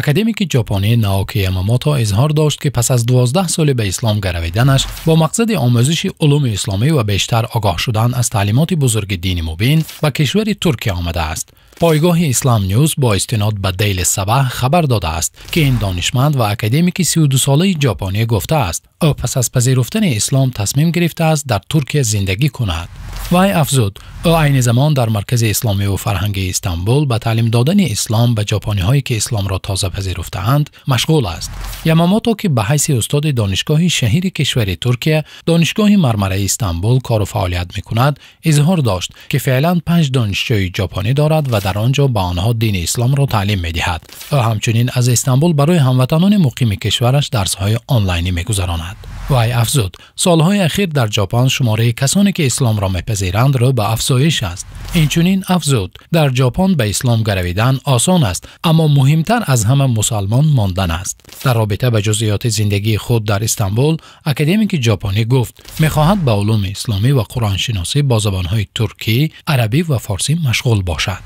Академики ҷопонӣ Наоки Ямамото изҳор дошт, ки пас аз 12 соли ба ислом гаравиданаш бо мақсади омӯзиши улуми исломӣ ва бештар огоҳ шудан аз таълимоти бузурги дини мубин ба кишвари Туркия омадааст. Пойгоҳи Ислам Ньюз бо истинод ба Дейли Сабаҳ хабар додааст, ки ин донишманд ва академики 32-солаи ҷопонӣ гуфтааст, ӯ пас аз пазируфтани ислом тасмим гирифтааст дар Туркия зиндагӣ кунад. Вай афзуд, ӯ айни замон дар Маркази исломиву фарҳангии Истанбул ба таълим додани ислом ба ҷопониҳое, ки исломро тоза пазируфтаанд, машғул аст. Ямамото, ки ба ҳайси устоди Донишгоҳи шаҳири кишвари Туркия, Донишгоҳи Мармараи Истанбул, кору фаъолият мекунад, изҳор дошт, ки феълан панҷ донишҷӯи ҷопонӣ дорад ва дар он ҷо ба онҳо дини исломро таълим медиҳад. Ӯ ҳамчунин аз Истанбул барои ҳамватанони муқими кишвараш дарсҳои онлайнӣ мегузаронад. Вай афзуд, солҳои ахир дар Ҷопон шумораи касоне, ки исломро мепазиранд, рӯ ба афзоиш аст. Инчунин афзуд, дар Ҷопон ба ислом гаравидан осон аст, аммо муҳимтар аз ҳама мусалмон мондан аст. Дар робита ба ҷузъиёти зиндагии худ дар Истанбул академики ҷопонӣ гуфт, мехоҳад ба улуми исломӣ ва қуръоншиносӣ бо забонҳои туркӣ, арабӣ ва форсӣ машғул бошад.